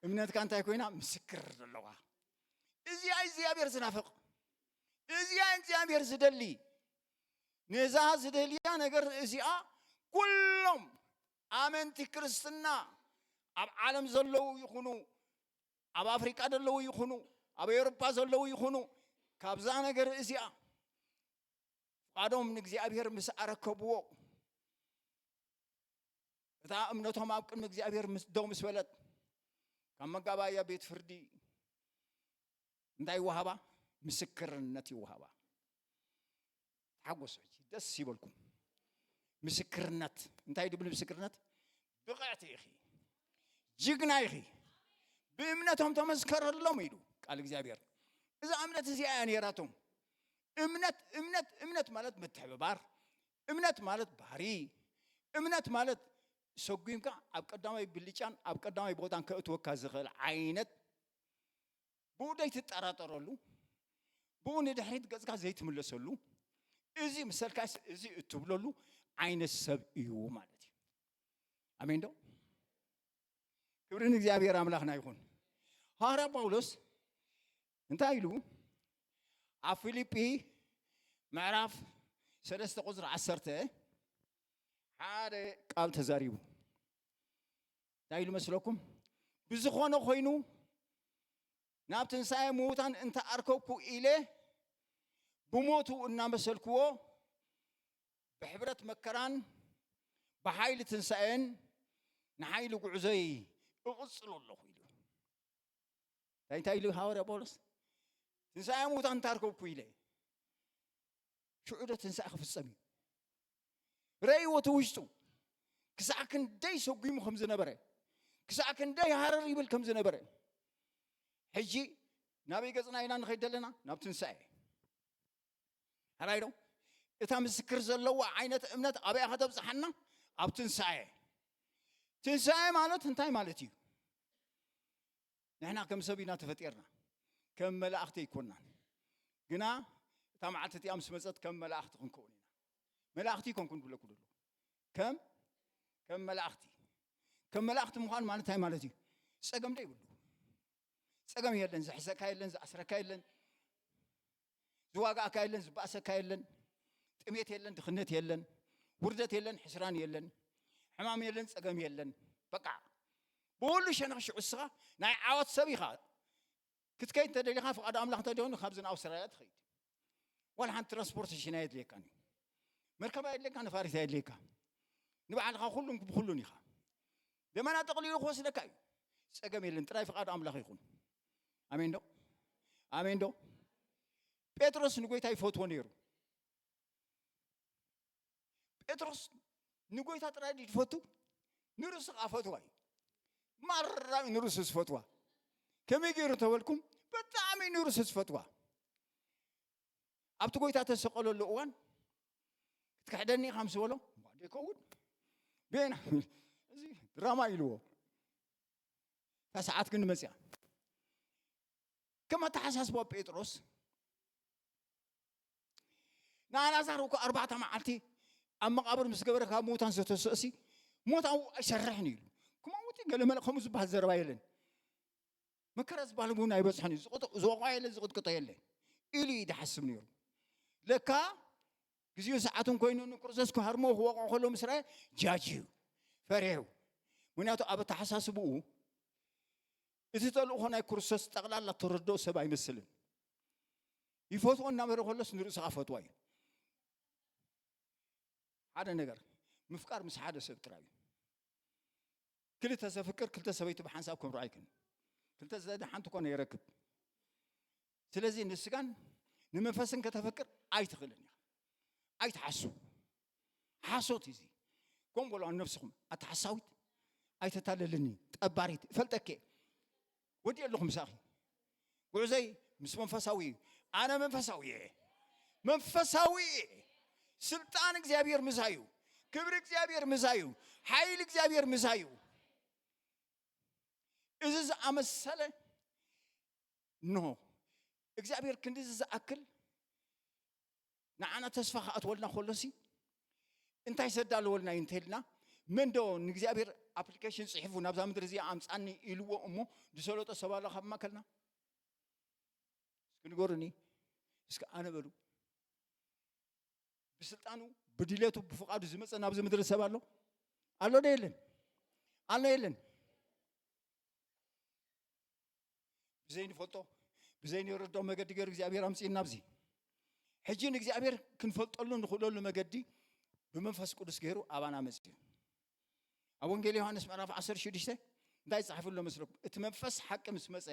እምነትካ እንታይ ኮይና? ምስክር ዘለዋ። እዚኣ እግዚኣብሔር ዝናፍቕ፣ እዚኣ እግዚኣብሔር ዝደሊ፣ ነዛ ዝደልያ ነገር እዚኣ ኩሎም ኣመንቲ ክርስትና ኣብ ዓለም ዘለዉ ይኹኑ፣ ኣብ ኣፍሪቃ ዘለዉ ይኹኑ፣ ኣብ ኤውሮጳ ዘለዉ ይኹኑ፣ ካብዛ ነገር እዚኣ ፍቓዶም ንእግዚኣብሔር ምስ ኣረከብዎ፣ እታ እምነቶም ኣብ ቅድሚ እግዚኣብሔር ምስ ደው ምስ በለት፣ ካብ መጋባእያ ቤት ፍርዲ እንታይ ይወሃባ? ምስክርነት ይወሃባ። ተሓጎሱ፣ ሕጂ ደስ ይበልኩም። ምስክርነት እንታይ ድብል? ምስክርነት፣ ብቕዕቲ ኢኺ፣ ጅግና ኢኺ፣ ብእምነቶም ተመስከረሎም ኢሉ ቃል እግዚኣብሔር። እዛ እምነት እዚኣ እያ ነይራቶም። እምነት፣ እምነት፣ እምነት ማለት ምትሕብባር፣ እምነት ማለት ባህሪ፣ እምነት ማለት ሰጒምካ ኣብ ቀዳማይ ብልጫን ኣብ ቀዳማይ ቦታን ከእትወካ ዝኽእል ዓይነት፣ ብኡ ዘይትጠራጠረሉ፣ ብኡ ንድሕሪት ገጽካ ዘይትምለሰሉ፣ እዚ ምሰልካስ እዚ እትብለሉ ዓይነት ሰብ እዩ ማለት እዩ። ኣሜን ዶ? ክብሪ ንእግዚኣብሔር ኣምላኽና ይኹን። ሃዋርያ ጳውሎስ እንታይ ኢሉ? ኣብ ፊልጲ ምዕራፍ ሰለስተ ቁፅሪ ዓሰርተ ሓደ ቃል ተዛሪቡ። እንታይ ኢሉ መስለኩም? ብዝኾነ ኮይኑ ናብ ትንሳኤ ምዉታን እንተኣርከብኩ ኢለ ብሞቱ እናመሰልክዎ ብሕብረት መከራን ብሓይሊ ትንሳኤን ንሓይሊ ጉዕዞይ እቕጽሎ ኣለኹ ኢሉ። እንታይ እንታይ ኢሉ ሃዋርያ ጳውሎስ? ትንሳኤ ምዉታን እንተኣርከብኩ ኢለ ሽዑ ዶ ትንሳኤ ክፍጸም እዩ? ረእይዎ እቲ ውሽጡ ክሳዕ ክንደይ ሰጒሙ ከም ዝነበረ፣ ክሳዕ ክንደይ ሃረር ይብል ከም ዝነበረ። ሕጂ ናበይ ገጽና ኢና ንኸይድ ዘለና? ናብ ትንሳኤ። ሕራይ ዶ? እታ ምስክር ዘለዋ ዓይነት እምነት ኣበያ ከተብጽሓና? ኣብ ትንሳኤ። ትንሳኤ ማለት እንታይ ማለት እዩ? ንሕና ከም ሰብ ኢና ተፈጢርና፣ ከም መላእኽቲ ኣይኮናን። ግና እታ መዓልቲ እቲኣ ምስ መጸት ከም መላእኽቲ ክንከውን ኢና። መላእኽቲ ኣይኮንኩን ክብለኩ ደሎ ከም ከም መላእኽቲ። ከም መላእኽቲ ምዃን ማለት እንታይ ማለት እዩ? ጸገም ዶ ይብሉ? ጸገም የለን፣ ዝሕሰካ የለን፣ ዝኣስረካ የለን፣ ዝዋጋእካ የለን፣ ዝበኣሰካ የለን፣ ጥሜት የለን፣ ድኽነት የለን፣ ውርደት የለን፣ ሕስራን የለን፣ ሕማም የለን፣ ጸገም የለን። በቃ ብሁሉ ሸነኽ ሽዑ እስኻ ናይ ዓወት ሰብ ኢኻ። ክትከይድ እንተደሊኻ ፍቓድ ኣምላኽ እንተደይኮይኑ ካብዚ ንኣውስትራልያ ትኸይድ። ዋላ ሓንቲ ትራንስፖርቴሽን ኣየድልየካን እዩ። መርከብ ኣየድልየካ፣ ነፋሪት ኣየድልየካ። ንባዕልኻ ኩሉን ብኩሉን ኢኻ። ደመና ጠቕሊሉ ክወስደካ እዩ። ጸገም የለን፣ ጥራይ ፍቓድ ኣምላኽ ይኹን። ኣሜን ዶ? ኣሜን ዶ? ጴጥሮስ ንጎይታ ይፈትዎ ነይሩ። ጴጥሮስ ንጎይታ ጥራይ ድዩ ዝፈቱ? ንርእሱ ኸዓ ፈትዋ እዩ። ማራ እዩ ንርእሱ ዝፈትዋ። ከመይ ገይሩ እንተበልኩም፣ ብጣዕሚ እዩ ንርእሱ ዝፈትዋ። ኣብቲ ጎይታ ተሰቐለሉ እዋን፣ ክትክሕደኒ ኢኻ ምስ በሎ፣ እምቧ ዶ ይከውን? ቤና፣ እዚ ድራማ ኢልዎ። እታ ሰዓት ግን መጽያ። ከም ኣተሓሳስባ ጴጥሮስ፣ ንኣልኣዛር እኮ ኣርባዕተ መዓልቲ ኣብ መቓብር ምስ ገበረ ካብ ምዉታን ዝተስእሲ ሞት ኣብኡ ኣይሰርሕን እዩ ኢሉ። ክመውት እዩ ገለ መለ ከምኡ ዝበሃል ዘረባ የለን። መከራ ዝበሃል እውን ኣይበጽሖን እዩ። ዝቕጥ-፣ ዝወቕዖ የለን፣ ዝቕጥቅጦ የለን ኢሉ እዩ ዝሓስብ ነይሩ። ለካ ግዜኡ ሰዓቱን ኮይኑ ንክርስቶስ ክሃርሞ ክወቕዖ ከሎ ምስ ረኣየ ጃጅ እዩ፣ ፈርሑ። ምኽንያቱ ኣብ ኣተሓሳስብኡ እቲ ተልእኾ ናይ ክርስቶስ ጠቕላላ ተረድኦ ሰብ ኣይመስልን። ይፈትዎ እናበረ ከሎስ ንርእሱ ኸዓ ፈትዋ እዩ። ሓደ ነገር፣ ምፍቃር ምስ ሓደ ሰብ ጥራይ እዩ። ክልተ ዘፍቅር ክልተ ሰበይቲ ብሓንሳብ ከምርዖ ኣይክእልን። ክልተ ዝደሊ ሓንቲ ኮነ ይረክብ። ስለዚ ንስጋን ንመንፈስን ከተፍቅር ኣይትኽእልን ኢኻ። ኣይትሓሱ። ሓሶት እዩ እዚ። ከምኡ በሉ ንነብስኹም፣ ኣታ ሓሳዊት፣ ኣይተታልልኒ፣ ጠባሪት፣ እፈልጠኪ እየ። ወዲኤ ኣለኹ ምሳኺ። ጉዕዞይ ምስ መንፈሳዊ እዩ። ኣነ መንፈሳዊ እየ። መንፈሳዊ እየ። ስልጣን እግዚኣብሔር ምሳይ እዩ። ክብሪ እግዚኣብሔር ምሳይ እዩ። ሓይሊ እግዚኣብሔር ምሳይ እዩ። እዚ ዝኣመሰለ ኖ እግዚኣብሔር ክንድዚ ዝኣክል ንዓና ተስፋ ክኣትወልና ከሎሲ እንታይ ዘዳለወልና እዩ እንተልና፣ መን ዶ ንእግዚኣብሔር ኣፕሊኬሽን ጽሒፉ ናብዛ ምድሪ እዚኣ ኣምጻኒ ኢልዎ እሞ ዝሰለጦ ሰብ ኣሎ ካብ ማእከልና? እስኪ ንገሩኒ። እስኪ ኣነ በሉ። ብስልጣኑ፣ ብድሌቱ፣ ብፍቓዱ ዝመጸ ናብዚ ምድሪ ሰብ ኣሎ? ኣሎ ዶ የለን? ኣሎ የለን? ብዘይንፈልጦ፣ ብዘይንረድኦ መገዲ ገይሩ እግዚኣብሔር ኣምጺእና ኣብዚ። ሕጂ ንእግዚኣብሔር ክንፈልጠሉ ንኽእለሉ መገዲ ብመንፈስ ቅዱስ ገይሩ ኣባና መጺኡ። ኣብ ወንጌል ዮሃንስ ምዕራፍ ዓሰርተ ሽዱሽተ እንታይ ይጻሕፍ ኣሎ መስለኩም? እቲ መንፈስ ሓቂ ምስ መጸ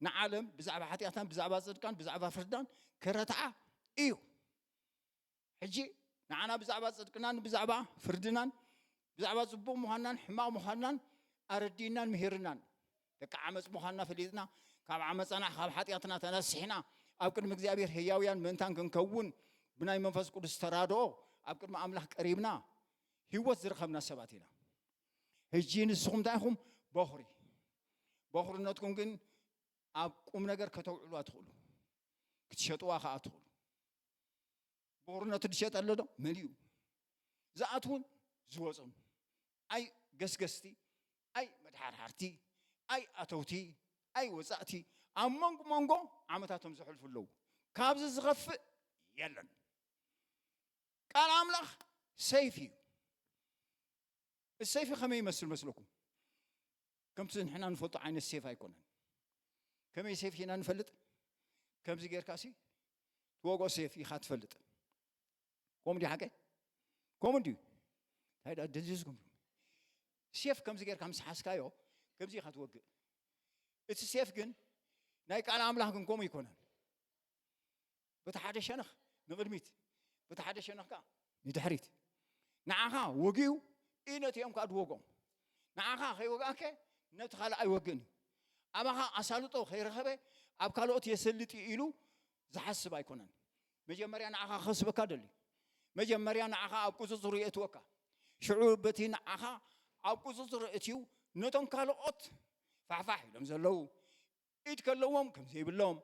ንዓለም ብዛዕባ ሓጢኣታን ብዛዕባ ጽድቃን ብዛዕባ ፍርዳን ከረትዓ እዩ። ሕጂ ንዓና ብዛዕባ ጽድቅናን ብዛዕባ ፍርድናን ብዛዕባ ጽቡቕ ምዃንናን ሕማቕ ምዃንናን ኣረዲእናን ምሂርናን፣ ደቂ ዓመጽ ምዃንና ፈሊጥና፣ ካብ ዓመጻና ካብ ሓጢኣትና ተነሲሕና ኣብ ቅድሚ እግዚኣብሔር ህያውያን ምእንታን ክንከውን ብናይ መንፈስ ቅዱስ ተራድኦ ኣብ ቅድሚ ኣምላኽ ቀሪብና ህይወት ዝረኸብና ሰባት ኢና። ሕጂ ንስኹም እንታይ ኢኹም? በኹሪ። በኹርነትኩም ግን ኣብ ቁም ነገር ከተውዕሉ ኣትኽእሉ፣ ክትሸጥዋ ከኣ ኣትኽእሉ። ብቑርነቱ ዝሸጠ ኣሎ ዶ? መሊኡ። ዝኣትዉን ዝወፁን። ኣይ ገስገስቲ፣ ኣይ መድሓርሓርቲ፣ ኣይ ኣተውቲ፣ ኣይ ወፃእቲ። ኣብ መንጎ መንጎ ዓመታቶም ዘሕልፉ ኣለዉ። ካብዚ ዝኸፍእ የለን። ቃል ኣምላኽ ሰይፍ እዩ። እቲ ሰይፊ ከመይ ይመስል መስለኩም? ከምቲ ንሕና ንፈልጦ ዓይነት ሴፍ ኣይኮነን። ከመይ ሴፍ ኢና ንፈልጥ? ከምዚ ጌርካ ሲ ትወግኦ ሴፍ ኢኻ ትፈልጥ። ከምኡ ድዩ ሓቀይ? ከምኡ ድዩ? እንታይ ደኣ ደዚዝኩም? ሴፍ ከምዚ ጌርካ ምስ ሓዝካዮ ከምዚ ኢኻ ትወግእ። እቲ ሴፍ ግን ናይ ቃል ኣምላኽ ግን ከምኡ ኣይኮነን። በቲ ሓደ ሸነኽ ንቕድሚት፣ በቲ ሓደ ሸነኽ ከኣ ንድሕሪት። ንዓኻ ወጊኡ፣ ኢነቲኦም ከኣ ድወጎም። ንዓኻ ከይወግኣከ ነቲ ካልእ ኣይወግእን እዩ። ኣባኻ ኣሳልጦ ከይረኸበ ኣብ ካልኦት የሰልጥ እዩ ኢሉ ዝሓስብ ኣይኮነን። መጀመርያ ንዓኻ ክኸስበካ ደልዩ። መጀመርያ ንዓኻ ኣብ ቁጽጽሩ የእትወካ። ሽዑ በቲ ንዓኻ ኣብ ቁጽጽሩ እትዩ ነቶም ካልኦት ፋሕፋሕ ኢሎም ዘለዉ ኢድ ከለዎም ከም ዘይብሎም፣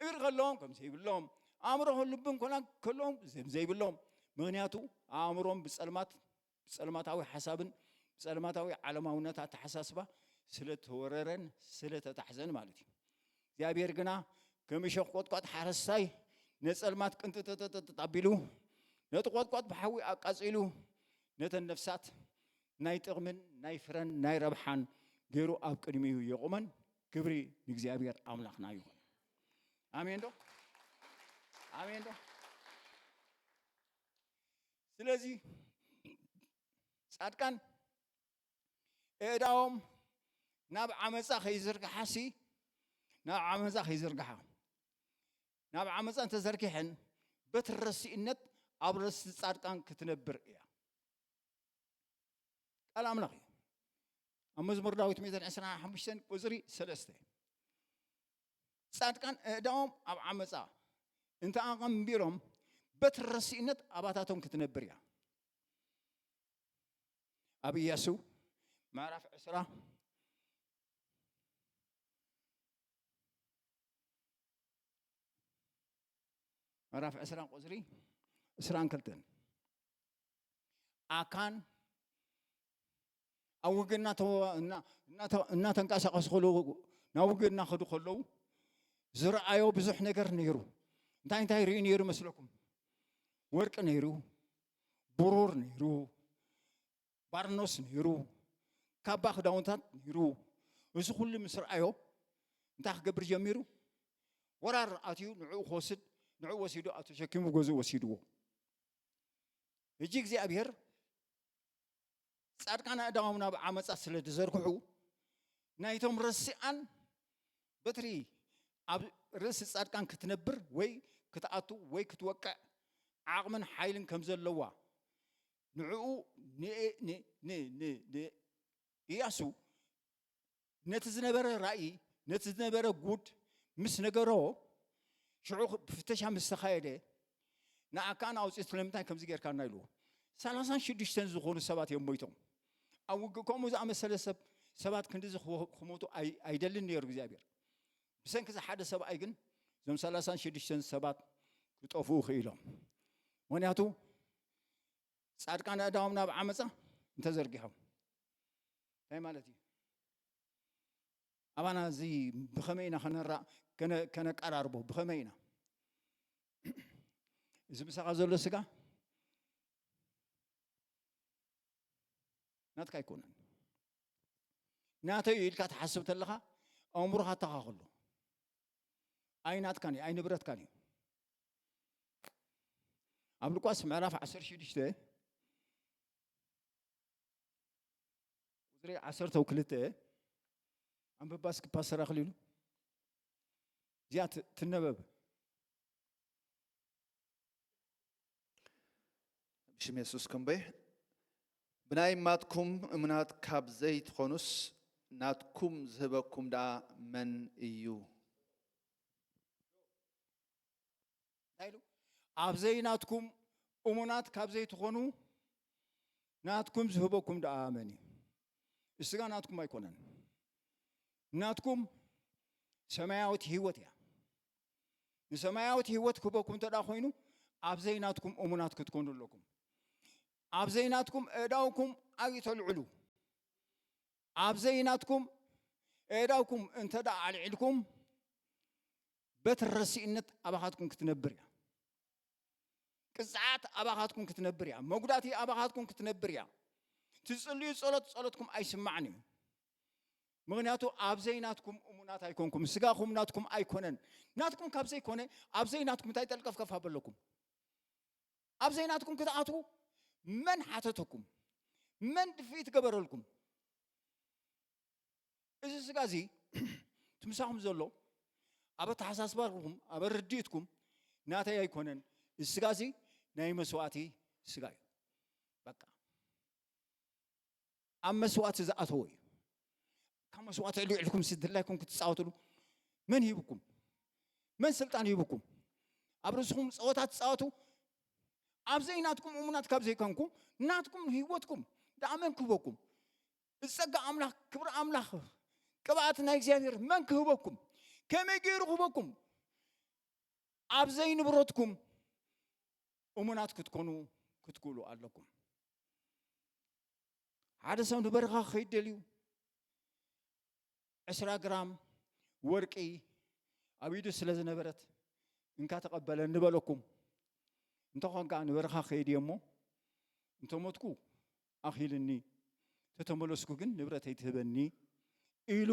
እግሪ ከለዎም ከም ዘይብሎም፣ ኣእምሮ ልብን ኮና ከለዎም ከም ዘይብሎም። ምኽንያቱ ኣእምሮም ብጸልማት፣ ብጸልማታዊ ሓሳብን ብጸልማታዊ ዓለማውነት ኣተሓሳስባ ስለ ተወረረን ስለ ተታሕዘን ማለት እዩ። እግዚኣብሔር ግና ከም እሾኽ ቆጥቋጥ ሓረስታይ ነጸልማት ቅንጥጥጥጥጥ ኣቢሉ ነቲ ቆጥቋጥ ብሓዊ ኣቃጺሉ ነተን ነፍሳት ናይ ጥቕምን ናይ ፍረን ናይ ረብሓን ገይሩ ኣብ ቅድሚኡ የቑመን። ክብሪ ንእግዚኣብሔር ኣምላኽና ይኹን። ኣሜን ዶ? ኣሜን ዶ? ስለዚ ጻድቃን ኣእዳዎም ናብ ዓመጻ ከይዝርግሓሲ፣ ናብ ዓመጻ ከይዝርግሓ፣ ናብ ዓመጻ እንተዘርጊሐን በትሪ ረሲእነት ኣብ ረሲ ጻድቃን ክትነብር እያ። ቃል ኣምላኽ እዩ። ኣብ መዝሙር ዳዊት ሚእትን ዕስራን ሓሙሽተን ቁጽሪ ሰለስተ፣ ጻድቃን ኣእዳዎም ኣብ ዓመጻ እንተ ኣቐንቢሮም በትሪ ረሲእነት ኣባታቶም ክትነብር እያ። ኣብ ኢያሱ ምዕራፍ ዕስራ፣ ምዕራፍ ዕስራ ቁጽሪ ዕስራን ክልተን፣ ኣካን ኣብ ውግእ እናተ-፣ እና-፣ እናተ-፣ እናተንቀሳቐሱ ከለዉ፣ ናብ ውግእ እናኸዱ ከለዉ ዝረኣዮ ብዙሕ ነገር ነይሩ። እንታይ እንታይ ርኢ ነይሩ መስለኩም? ወርቂ ነይሩ፣ ብሩር ነይሩ፣ ባርኖስ ነይሩ፣ ካባ ክዳውንታት ነይሩ። እዚ ኩሉ ምስ ረኣዮ እንታይ ክገብር ጀሚሩ? ወራር ኣትዩ ንዕኡ ክወስድ፣ ንዕኡ ወሲዱ ኣብ ተሸኪሙ ገዝኡ ወሲድዎ። ሕጂ እግዚኣብሔር ጻድቃን ኣእዳዎም ናብ ዓመጻ ስለ ዝዘርግሑ፣ ናይቶም ረሲኣን በትሪ ኣብ ርእሲ ጻድቃን ክትነብር ወይ ክትኣቱ ወይ ክትወቅዕ ዓቕምን ሓይልን ከም ዘለዋ ንዕኡ ን-፣ ን-፣ ን-፣ ን-፣ ንኢያሱ ነቲ ዝነበረ ራእይ፣ ነቲ ዝነበረ ጉድ ምስ ነገሮ፣ ሽዑ ብፍተሻ ምስ ተኻየደ፣ ንኣካን ኣውፂኡ ስለምንታይ ከምዚ ጌርካና ኢልዎ። ሰላሳን ሽዱሽተን ዝኾኑ ሰባት እዮም ሞይቶም። ኣብ ውግእ ከምኡ ዝኣመሰለ ሰብ፣ ሰባት ክንድዚ ክወ-፣ ክሞቱ ኣይ-፣ ኣይደልን ነይሩ እግዚኣብሔር። ብሰንኪ እዚ ሓደ ሰብኣይ ግን እዞም ሰላሳን ሽዱሽተን ሰባት ክጠፍኡ ክኢሎም። ምኽንያቱ ጻድቃን ኣእዳዎም ናብ ዓመጻ እንተዘርጊሖም እንታይ ማለት እዩ? ኣባና እዚ ብኸመይ ኢና ከነራ-፣ ከነ-፣ ከነቀራርቦ? ብኸመይ ኢና? እዚ ምሳኻ ዘሎ ስጋ ናትካ ኣይኮነን። ናተይ ኢልካ ትሓስብ ተለኻ ኣእምሮኻ ኣተኻኽሎ። ኣይ ናትካን እዩ፣ ኣይ ንብረትካን እዩ። ኣብ ሉቃስ ምዕራፍ ዓሰርተ ሽዱሽተ ቁጽሪ ዓሰርተ ክልተ ኣንብባ እስኪ ፓስተር ኣኽሊሉ። እዚኣ ት-፣ ትነበብ። ብሽም የሱስ ክንበይ። ብናይ ማትኩም እምናት ካብ ዘይትኾኑስ ናትኩም ዝህበኩም ደኣ መን እዩ? እንታይ ኢሉ? ኣብ ዘይናትኩም እሙናት ካብ ዘይትኾኑ ናትኩም ዝህበኩም ደኣ መን እዩ? እስጋ ናትኩም ኣይኮነን። ናትኩም ሰማያዊት ህይወት እያ። ንሰማያዊት ህይወት ክህበኩም እንተ ደኣ ኮይኑ ኣብ ዘይናትኩም እሙናት ክትኮኑ ኣለኩም። ኣብ ዘይናትኩም ኣእዳውኩም ኣይተልዕሉ። ኣብ ዘይናትኩም ኣእዳውኩም እንተ ደኣ ኣልዒልኩም በትሪ ረሲእነት ኣባኻትኩም ክትነብር እያ። ቅፅዓት ኣባኻትኩም ክትነብር እያ። መጉዳእቲ ኣባኻትኩም ክትነብር እያ። ትፅልዩ ጸሎት ጸሎትኩም ኣይስማዕን እዩ። ምኽንያቱ ኣብ ዘይናትኩም እሙናት ኣይኮንኩም። ስጋኹም ናትኩም ኣይኮነን። ናትኩም ካብ ዘይኮነ ኣብ ዘይናትኩም እንታይ ጠልቀፍቀፍ ኣበለኩም? ኣብ ዘይናትኩም ክትኣትዉ መን ሓተተኩም? መን ድፍኢት ገበረልኩም? እዚ ስጋ እዚ እቲ ምሳኹም ዘሎ ኣብ ኣተሓሳስባኹም ኣብ ርድኢትኩም ናተይ ኣይኮነን። እዚ ስጋ እዚ ናይ መስዋእቲ ስጋ እዩ። በቃ ኣብ መስዋእቲ ዝኣተወ እዩ። ካብ መስዋእቲ ልዕልኩም ዝድላይኩም ክትፃወትሉ መን ሂብኩም? መን ስልጣን ሂብኩም? ኣብ ርእስኹም ፀወታ ትፃወቱ። ኣብ ዘይናትኩም እሙናት ካብ ዘይኮንኩም ናትኩም ህይወትኩም ደኣ መን ክህበኩም? እዚ ጸጋ ኣምላኽ፣ ክብሪ ኣምላኽ፣ ቅብኣት ናይ እግዚኣብሔር መን ክህበኩም? ከመይ ገይሩ ክህበኩም? ኣብ ዘይንብረትኩም እሙናት ክትኮኑ ክትክእሉ ኣለኩም። ሓደ ሰብ ንበረኻ ክኸይድ ደልዩ ዕስራ ግራም ወርቂ ኣብ ኢዱ ስለ ዝነበረት እንካ ተቐበለኒ በለኩም። እንተኾንካ ንበረኻ ክኸይድ እየ እሞ እንተሞትኩ ኣኺልኒ፣ ተተመለስኩ ግን ንብረተይ ትህበኒ ኢሉ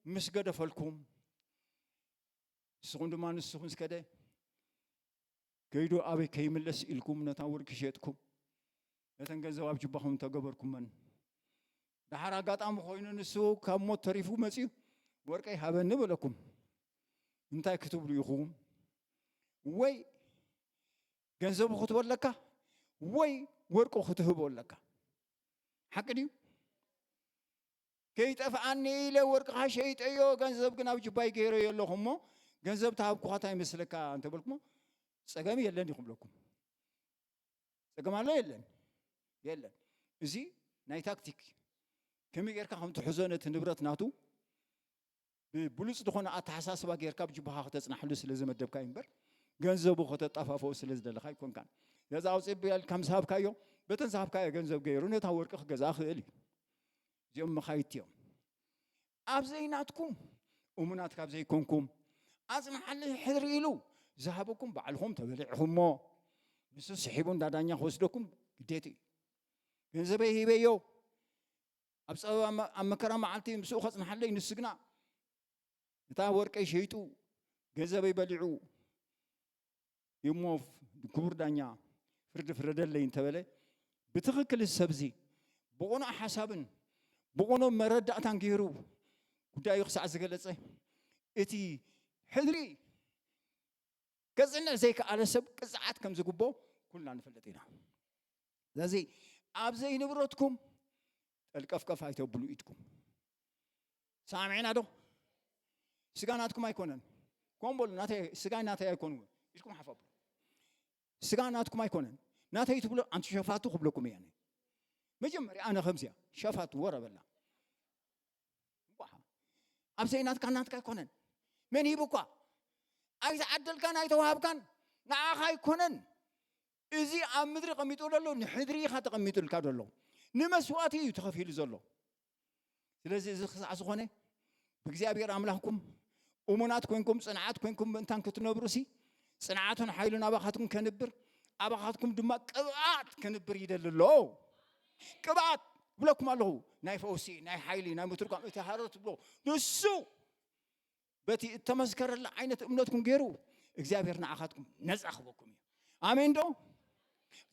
ምስ ገደፈልኩም፣ ንስኹም ድማ ንሱ ምስ ከደ ከይዱ ኣበይ ከይምለስ ኢልኩም ነታ ወርቂ ሸጥኩም፣ ነተን ገንዘብ ኣብ ጅባኹም ተገበርኩመን። ደሓር ኣጋጣሚ ኮይኑ ንሱ ካብ ሞት ተሪፉ መጺኡ ወርቀይ ሃበኒ በለኩም። እንታይ ክትብሉ ኢኹም? ወይ ገንዘቡ ክትህቦ ኣለካ፣ ወይ ወርቁ ክትህቦ ኣለካ። ሓቂ ድዩ? ከይጠፍኣኒ ኢለ ወርቅኻ ሸይጠዮ፣ ገንዘብ ግን ኣብ ጅባይ ገይረዮ ኣለኹ እሞ ገንዘብ ተሃብኩኻ እንታይ ይመስለካ እንተበልኩሞ ጸገም የለን እዩ ክብለኩም። ጸገም ኣሎ የለን? የለን። እዚ ናይ ታክቲክ ከመይ ጌርካ ከም ትሕዞ ነቲ ንብረት ናቱ ብብሉጽ ዝኾነ ኣተሓሳስባ ጌርካ ኣብ ጅባኻ ከተጽናሕሉ ስለ ዝመደብካ እዩ እምበር ገንዘቡ ከተጣፋፍኦ ስለ ዝደለኻ ኣይኮንካን። ነዚ ኣውፅእ ብያል ከም ዝሃብካዮ በተን ዝሃብካዮ ገንዘብ ገይሩ ነታ ወርቂ ክገዝኣ ክእል እዩ። እዚኦም መኻይድቲ እዮም። ኣብ ዘይናትኩም እሙናት ካብ ዘይኮንኩም ኣጽንሓለይ ሕድሪ ኢሉ ዝሃበኩም ባዕልኹም ተበሊዕኹሞ ንሱ ስሒቡ እንዳዳኛ ክወስደኩም ግዴት እዩ። ገንዘበይ ሂበዮ ኣብ ጸበባ መ- ኣብ መከራ መዓልቲ ምስኡ ከጽንሓለይ ንሱ ግና እታ ወርቀይ ሸይጡ ገንዘበይ በሊዑ እሞ ክቡር ዳኛ ፍርዲ ፍረደለይ እንተበለ ብትኽክል እዚ ሰብዚ ብቕኑዕ ሓሳብን ብቕኑዕ መረዳእታን ገይሩ ጉዳዩ ክሳዕ ዝገለጸ እቲ ሕድሪ ከጽንዕ ዘይከኣለ ሰብ ቅፅዓት ከም ዝግቦ ኩልና ንፈልጥ ኢና። ስለዚ ኣብ ዘይንብረትኩም ጠልቀፍቀፍ ኣይተብሉ ኢድኩም። ሰማሚዕና ዶ? ስጋ ናትኩም ኣይኮነን። ኮን በሉ ናተይ ስጋ ናተይ ኣይኮን ኢድኩም ሓፍ ኣብሉ። ስጋ ናትኩም ኣይኮነን። ናተይ ትብሎ ኣንቲ ሸፋቱ ክብለኩም እየ። መጀመርያ ኣነ ከምዚያ ሸፋቱ ወረ በላ። እንቋዕ ኣብ ዘይናትካ ናትካ ኣይኮነን። መን ሂቡኳ? ኣይተዓደልካን ኣይተዋሃብካን ንዓኻ ኣይኮነን። እዚ ኣብ ምድሪ ቀሚጡ ዘሎ ንሕድሪ ኢኻ ተቐሚጡልካ ዘሎ ንመስዋእቲ እዩ ተኸፊሉ ዘሎ። ስለዚ እዚ ክሳዕ ዝኾነ ብእግዚኣብሔር ኣምላኽኩም እሙናት ኮንኩም ጽንዓት ኮንኩም ምእንታን ክትነብሩ ሲ ጽንዓቱን ሓይሉን ኣባኻትኩም ከንብር ኣባኻትኩም ድማ ቅብኣት ከንብር ይደሊ ኣሎ። ቅብኣት ብለኩም ኣለኹ ናይ ፈውሲ ናይ ሓይሊ ናይ ምትርጓም እቲ ሃረር ትብሎ ንሱ በቲ እተመስከረላ ዓይነት እምነትኩም ገይሩ እግዚኣብሔር ንዓኻትኩም ነፃ ክበኩም እዩ። ኣሜን ዶ?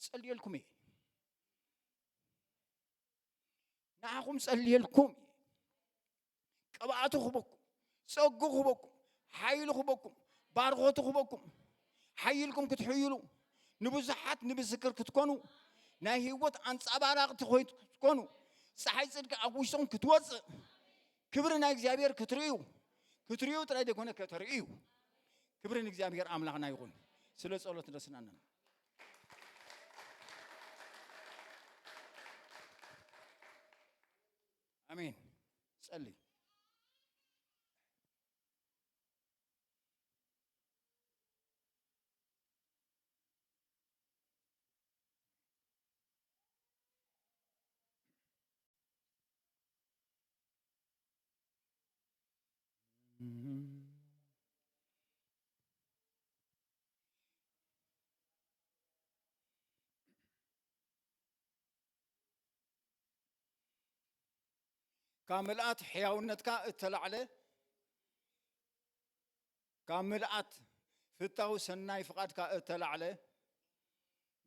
ጸልየልኩም እየ። ንዓኹም ጸልየልኩም እየ። ቅብኣቱ ክበኩም፣ ጸጉ ክበኩም፣ ሓይሉ ክበኩም፣ ባርኾቱ ክበኩም፣ ሓይልኩም ክትሕይሉ፣ ንብዙሓት ንምስክር ክትኮኑ፣ ናይ ህይወት ኣንጸባራቕቲ ኮይትኮኑ፣ ፀሓይ ጽድቂ ኣብ ውሽጥኹም ክትወፅእ፣ ክብሪ ናይ እግዚኣብሔር ክትርእዩ፣ ክትርእዩ ጥራይ ዘይኮነ ከተርእዩ። ክብሪ ንእግዚኣብሔር ኣምላኽና ይኹን። ስለ ጸሎት ደስናና። ኣሜን። ጸልይ። ካብ ምልኣት ሕያውነትካ እተላዕለ፣ ካብ ምልኣት ፍታው ሰናይ ፍቓድካ እተላዕለ፣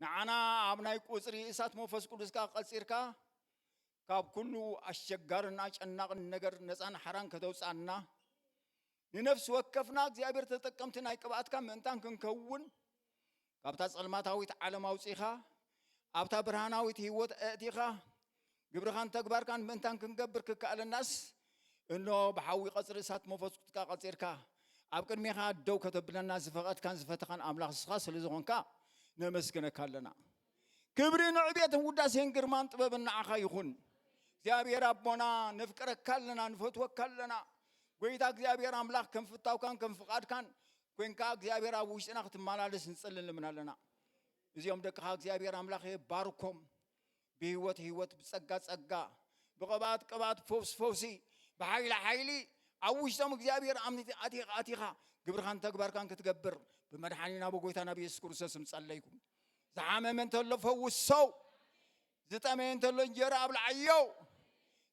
ንዓና ኣብ ናይ ቁጽሪ እሳት መንፈስ ቅዱስካ ቀጺርካ፣ ካብ ኩሉ ኣሸጋርን ኣጨናቕን ነገር ነጻን ሓራን ከተውጽኣና፣ ንነፍሲ ወከፍና እግዚኣብሔር ተጠቀምቲ ናይ ቅብኣትካ ምእንታን ክንከውን፣ ካብታ ጸልማታዊት ዓለም ኣውጺኻ ኣብታ ብርሃናዊት ህይወት ኣእቲኻ፣ ግብርኻን ተግባርካን ምእንታን ክንገብር ክከኣለናስ፣ እኖ ብሓዊ ቀጽሪ እሳት መንፈስ ቅዱስካ ቀጺርካ ኣብ ቅድሜኻ ደው ከተብለና ዝፈቐድካን ዝፈተኻን ኣምላኽ ንስኻ ስለ ዝኾንካ ነመስግነካ ኣለና። ክብሪ ንዕቤትን ውዳሴን ግርማን ጥበብን ንዓኻ ይኹን። እግዚኣብሔር ኣቦና፣ ነፍቅረካ ኣለና፣ ንፈትወካ ኣለና። ጎይታ እግዚኣብሔር ኣምላኽ ከም ፍታውካን ከም ፍቓድካን ኮንካ እግዚኣብሔር ኣብ ውሽጥና ክትመላለስ ንጽልን ልምን ኣለና። እዚኦም ደቅኻ እግዚኣብሔር ኣምላኽ ባርኮም። ብህይወት ህይወት፣ ብጸጋ ጸጋ፣ ብቕብኣት ቅብኣት፣ ፈውስ ፈውሲ፣ ብሓይሊ ሓይሊ ኣብ ውሽጦም እግዚኣብሔር ኣምኒ-፣ ኣቲ-፣ ኣቲኻ ግብርኻን ተግባርካን ክትገብር ብመድሓኒና ብጎይታና ብየሱስ ክርስቶስ ምጸለይኩም። ዝሓመመ እንተሎ ፈውሶ፣ ዝጠመየ እንተሎ እንጀራ ኣብልዓዮ፣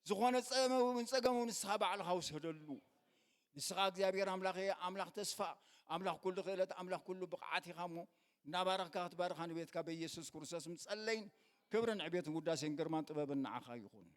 ዝኾነ ጸገም እውን ጸገም እውን ንስኻ ባዕልኻ ውሰደሉ። ንስኻ እግዚኣብሔር ኣምላኽ እየ፣ ኣምላኽ ተስፋ፣ ኣምላኽ ኩሉ ክእለት፣ ኣምላኽ ኩሉ ብቕዓት ኢኻ እሞ፣ እናባረኽካ ክትባርኻ ንቤትካ በኢየሱስ ክርስቶስ ምጸለይን ክብርን ዕቤትን ውዳሴን ግርማን ጥበብን ንዓኻ ይኹን።